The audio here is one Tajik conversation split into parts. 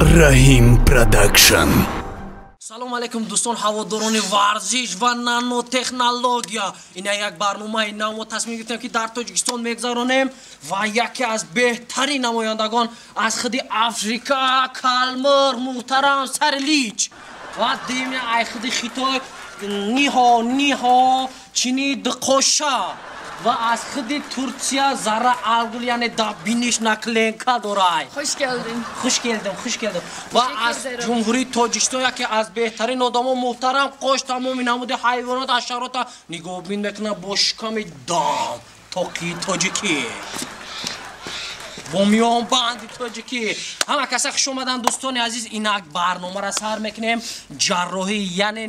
Раҳим Продакшн. Салом алейкум, дӯстон, ҳаводорони варзиш ва нанотехнология. Ина як барномаи нав мо тасмим гирифтем, ки дар Тоҷикистон мегзаронем ва яке аз беҳтарин намояндагон аз худи Африка, Калмир муҳтарам Сарлич, ва дими ай худи Хитой, Ниҳо Ниҳо Чини Дқоша, ва аз худи Турция Зара Алгул, яъне да биниш накленка дорай. Хуш келдин. Хуш келдим, хуш келдим. Ва аз Ҷумҳурии Тоҷикистон яке аз беҳтарин одамо муҳтарам Қош, тамоми намуди ҳайвонот, ҳашарота нигоҳбин мекунад бо шиками дам тоқи тоҷикӣ, бо миёнбанди тоҷикӣ. Ҳама каса хуш омаданд, дӯстони азиз. Инак барномаро сар мекунем. Ҷарроҳӣ, яъне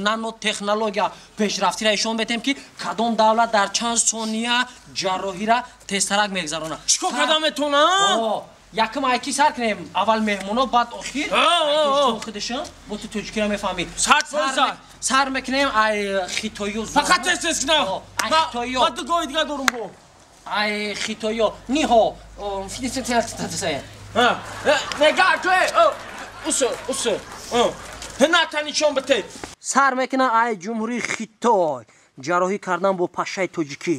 нанотехнология пешрафтиро ишон метем, ки кадом давлат дар чанд сония ҷарроҳиро тезтарак мегзаронад. Чӣ кор карда метавонам? Якум айки сар кунем, аввал меҳмоно, баъд охир худашон. Бо ту тоҷикиро мефаҳмӣ. Сар мекунем ай хитоиё. Фақат тез тез кунам. Ай хитоиё. Ман ду гоҳи дига дорум бо. Ай хитоиё. Ниҳо. Нега ту усу усу. Ҳуната нишон бите. Сар мекунам ай Ҷумҳурии Хитой. Ҷарроҳӣ кардан бо пашшаи тоҷикӣ.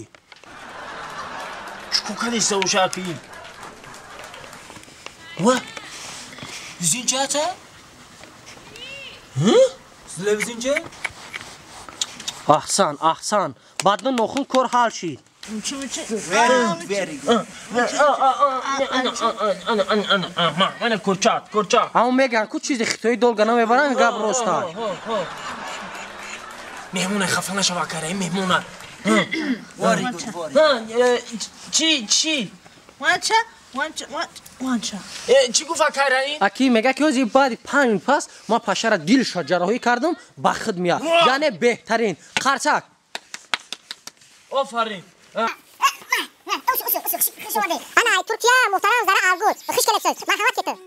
Чӣ кор кардиста ошаки? Ва? Зинчата? Ҳы? Злев зинча? Аҳсан, аҳсан. Баъдан нохун кор ҳал шид. Very good. Ана курчат, курчат. Аммо мегӯянд ку чизи хитоӣ долга намебаранд, гап роста. Меҳмона хафа нашава, караи меҳмона. Чӣ, чӣ? Ванча, ванча, ванча. Чӣ гуфт акараи? Аки мега ки ҳозир баъди 5 пас ман пашара дилша ҷарроҳӣ кардам, ба худ меяд. Яъне беҳтарин. Қарсак. Офарин. Ана Туркия муҳтарам Зара Алгул. Хуш келибсиз. Марҳамат кетин.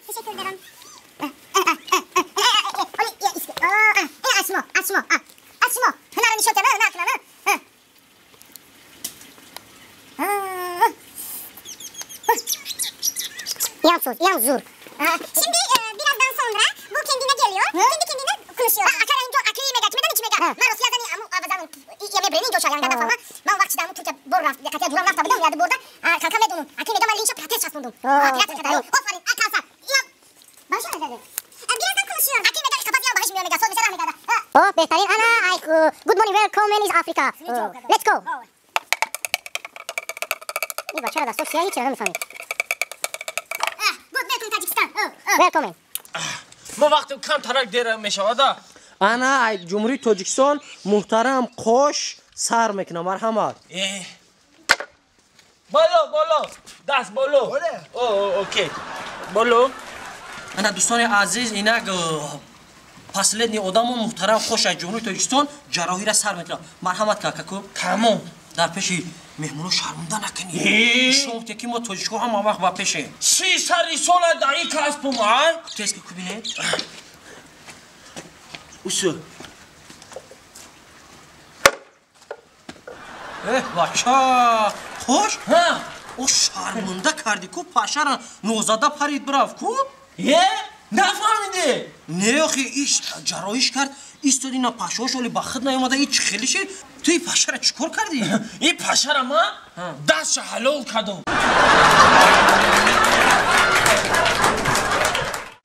Teşekkür ederim. Açma, açma, açma. Hünarı nişon teme, hünar kınanı. Yansuz, yanzur. Şimdi birazdan sonra bu kendine geliyor. Kendi kendine konuşuyor. Akara injo akri mega kimeden içmega. Maros yazani amu avazanın yeme brenin joşa yandan falan. Man vaqt chidamu Turkiya bor raft, qatiya duram rafta budum yadi borda. Kalka medonum. Akri mega man lincha protest chasbundum. Teatr kadar. Ofarin, akalsa. Ya. Başa dedi. Birazdan konuşuyor. Akri mega kapat ya baş mega sol mesela mega. Oh, behtarin ana ay good morning, welcome is Africa. Let's go. И бачара дастор сияҳи чира намефаҳмид. Good welcome Tajikistan. Welcome. Мо вақти камтарак дер мешавада. Ана ай Ҷумҳурии Тоҷикистон муҳтарам Қош сар мекунам. Марҳамат. Боло, боло, даст боло. О, окей. Боло. Ана дӯстони азиз, инак последний одамо муҳтарам Қош аз Ҷумҳурии Тоҷикистон ҷарроҳиро сар мекунам. Марҳамат, какаку. Тамом. Дар пеши меҳмоно шармонда накунӣ. Шом ки мо тоҷикҳо ҳама вақт ба пеше. 30 сари сола дар ин касбум, а? Тез ки кубине. Усу. Эҳ, бача, Қош? Ҳа. О, шармонда кардӣ ку, пашара нозада парид бирав ку? Е? Нафаҳмидӣ? Не, охи иш ҷарроҳиш кард, истоди на пашаош оли ба худ наёмада, и чӣ хеле шид? Ту и пашара чӣ кор кардӣ? И пашара ман дастша ҳалол кардам.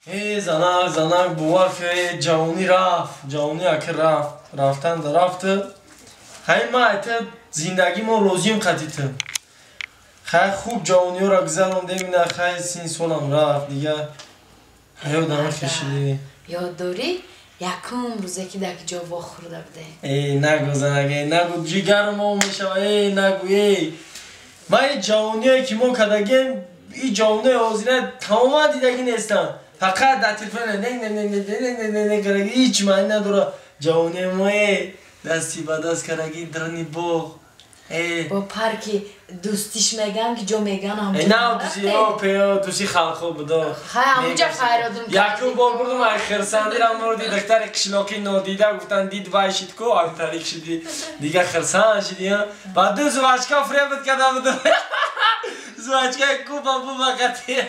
Э, занак, занак, бовар ки ҷавонӣ рафт, ҷавонӣ аки рафт, рафтан да рафту. Хай ман айта зиндагӣ мо розием қатӣ ту. Хай хуб ҷавониёро гузарондем, ина хай син солам рафт, дига ҳаёт ама хешидӣ. Ёд дорӣ якум рӯзе ки дар ҷо вохӯрда будем? Эй, нагӯ, занак, эй, нагӯ, ҷигару мо мешава, эй, нагӯ, эй. Ман ин ҷавониое ки мо кардагем, ин ҷавониои ҳозира тамоман дидагӣ нестам. Фақат дар телефон не не не не не не не не кардаги, ҳеҷ маъни надора. Ҷавонии мо, эй, дасти ба даст кардаги дарни боғ. Эй. Бо парки дӯстиш меган ки ҷо меган ҳамҷо. Э, на, дӯсти, о, пео, дӯсти халқо будо. Хай, ҳамҷа файродум. Якум бор бурдум, ай хирсандирам мурди, духтари қишлоқӣ нодида гуфтан дид вай шид ку, ай тарик шиди. Дига хирсанд шиди, ба ду зувачка фребат карда будум. Зувачкаи куба буба қатия.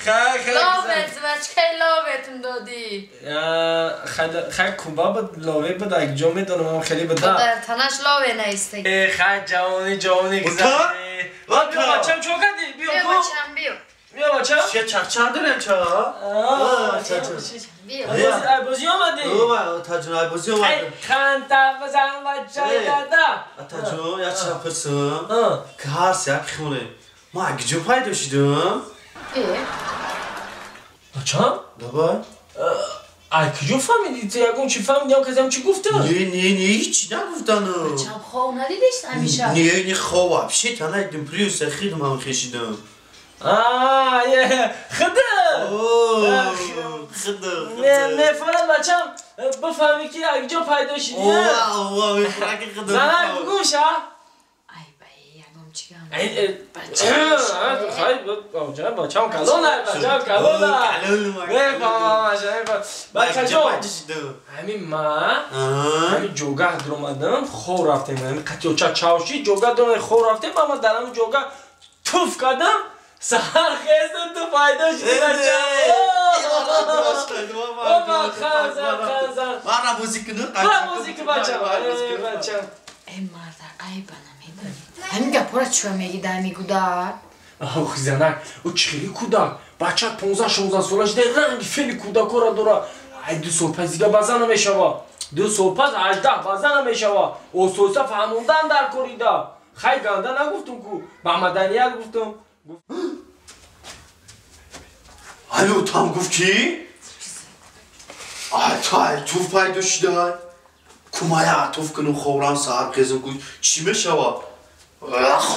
Хай Ловет, бачкай ловетм додӣ. Хай куба буд, лове буд, ак ҷо медонам, хеле буд. Дар танаш лове наистаги. Э, хай ҷавонӣ, ҷавонӣ гузашт. Биё бачам, чо кардӣ? Биё, Биё бачам, биё. Биё бачам. Чӣ чақчақ дорем ча? Биё. Ай бозӣ омадӣ? Атаҷон, ай бозӣ омадӣ. Ай ханта бизан бачаи дада. Атаҷон, як чиза пурсам. Ки ҳар як хонем. Ма ак ҷо пайдо шудам? Э. Бачам? Давай. Ай куҷо фаҳмидӣ? Ту ягон чӣ фаҳмидӣ? Ягон касе ҳам чӣ гуфта? Не, не, не, ҳеҷ нагуфтану. Бачам, хов надидиш ҳамеша? Не, не, хов вообще та надидим. Плюс хидм ҳам хешидам. Хида! Хида. Мефаҳмам бачам, бифаҳмӣ ки ак ҷо пайдо шидӣ. Ова, мефаҳмам ки хида. Занак бугӯша? Ай бай, ягон чӣ гам. Хай, бачам калона, бачам калона. Мефаҳмам, мефаҳмам. Бачаҷон, ҳамин ма, ҳамин ҷогаҳ дуромадам, хов рафтем. Ҳамин қатиёча чавши, ҷогаҳ дуромадем, хов рафтем, ама дар ҳамин ҷогаҳ туф кардам. Саҳар хестам, ту пайдо шудӣ бачам. Опа, хазан, хазан. Мара бозӣ кунам? Мара бозӣ кун бачам. Бачам. Э марда, айба намедонӣ. Ҳамин гапҳоро чиро мегӣ дар ҳамин кӯдак? Ох, занак, ӯ чӣ хели кӯдак? Бача 15-16 сола шуда, ранги фели кӯдакҳоро дора. Ай 2 сол пас дига база намешава. 2 сол пас 18 база намешава. Осоиста фаҳмондан дар корида. Хай ганда нагуфтум ку, ба маданият гуфтум. Ай отам гуфт ки? Ай тай туф пайдо шуда. Кумая туф кунум ховрам саҳар хезум ку чӣ мешава? Ах!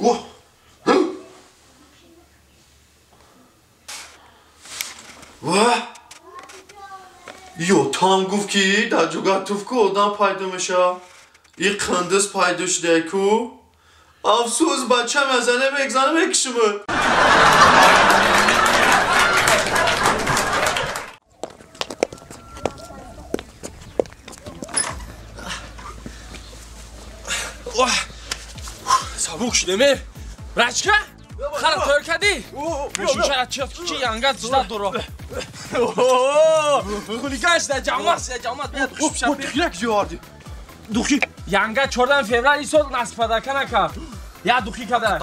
О! Ва! Ё там гуфт ки дар ҷогаҳ туф ку одам пайдо мешава. И қандиз пайдо шуда ку. Афсӯс, бачам азане мегзана мекушима. Сабук шудем, э? Рачка? Хара тайёр кардӣ? Мошинчара чи янгат жда доро. Хулиган шуда, ҷамоат шуда, ҷамоат биёд хушб шаб. Духи куҷо овардӣ? Духи янга 14 феврал ин сол насбадака накард. Я духи када.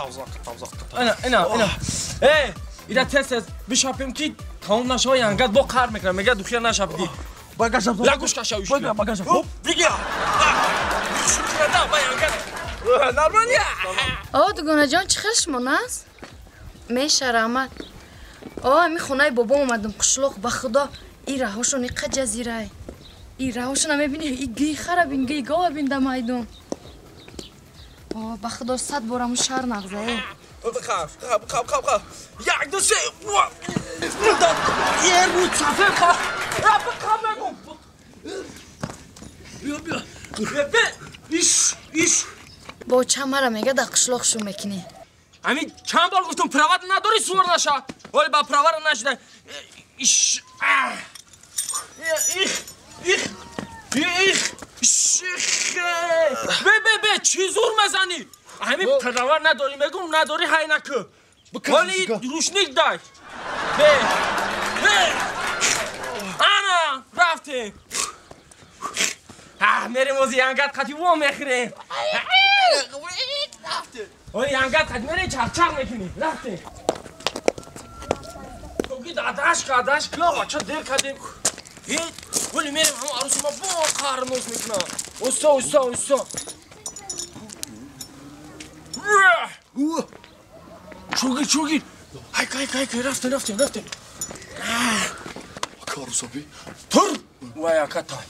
Ина, ина, ина. Э, ира тез тез бишапем ки тамом нашава янгат бо қар мекунад. Мега духия нашапидӣ. Багажам. Лагуш каша уш. Багажам. Хоп, дига. Шукрада ба янгат. Нормально. О, дугонаҷон, чӣ хел шумон аст? Меша, раҳмат. О, ҳамин хонаи бобом омадам, қишлоқ, ба худо, и раҳошон иқа ҷазирай. И раҳошона мебинӣ, и гии хара бин, гии гова бин да майдон. О, ба худо, 100 бор ҳамун шаҳр нағза, э. Хаб, хаб, хаб, хаб, хаб. Як, ду, се. Е, рӯд сафер, хаб. Хаб, мегум. Биё, биё. Иш, иш. Боча мара мега дар қишлоқ шу мекунӣ. Ҳамин чанд бор гуфтум прават надорӣ сувор наша. Вале ба правара нашуда. Иш. Их, их, их, иш. Бе, бе, бе, чӣ зур мезанӣ? Ҳамин права надорӣ мегум, надорӣ ҳай накӯ. Вале рушник дай. Бе, бе. Ана, рафтем. Мерем ози янгат қати во мехӯрем. Оли янгат қати мерем чақчақ мекунем. Рафтем. Тоги дадаш кадаш кила бача дер кардем. Оли мерем ҳамон арӯси ма бо қарноз мекунам. Оста, оста, оста. Чугир, чугир. Ҳай, ҳай, ҳай, рафтем, рафтем, рафтем. Ака арӯсаби? Тур! Вай ака тай.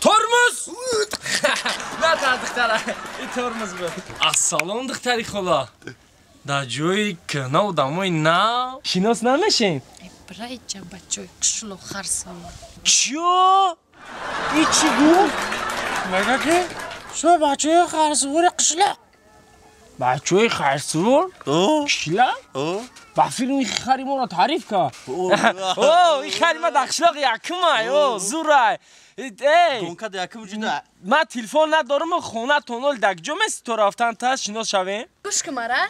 Тормоз! На духтара, и тормоз буд. Ассалом, духтари хола. Дар ҷои кӯҳна одамои нав шинос намешем? Брайча бачои қишлоқ харсавор. Чё? И чӣ гуфт? Мега ки шумо бачаи харсавори қишлоқ. Бачаҳои харсувор? Кишлак? Ба филм ин хари моро таъриф кард. О, ин хари ма дар қишлоқ якумай, о, зурай. Эй, ман телефон надорам, хона тонол дар куҷо меси то рафтан та шинос шавем? Гӯш кун мара.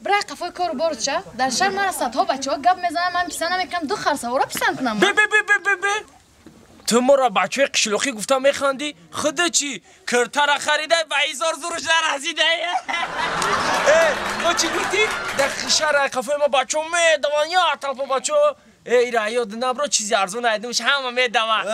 Бирай қафои кору бору ча. Дар шаҳр мара садҳо бачаҳо гап мезанам, ман писанд намекунам, ду харсавора писанд кунам. Бе бе бе бе бе бе. Ту моро бачаҳои қишлоқӣ гуфта механдӣ? Худо чӣ? Киртара харидай, ба изор зуруш нарасидай. Э, мо чӣ гуфтӣ? Дар шаҳр қафои мо бачаҳо медаванд, я талпа бачаҳо. Э, ира ёд набро, чизи арзон айдимш, ҳама медаванд.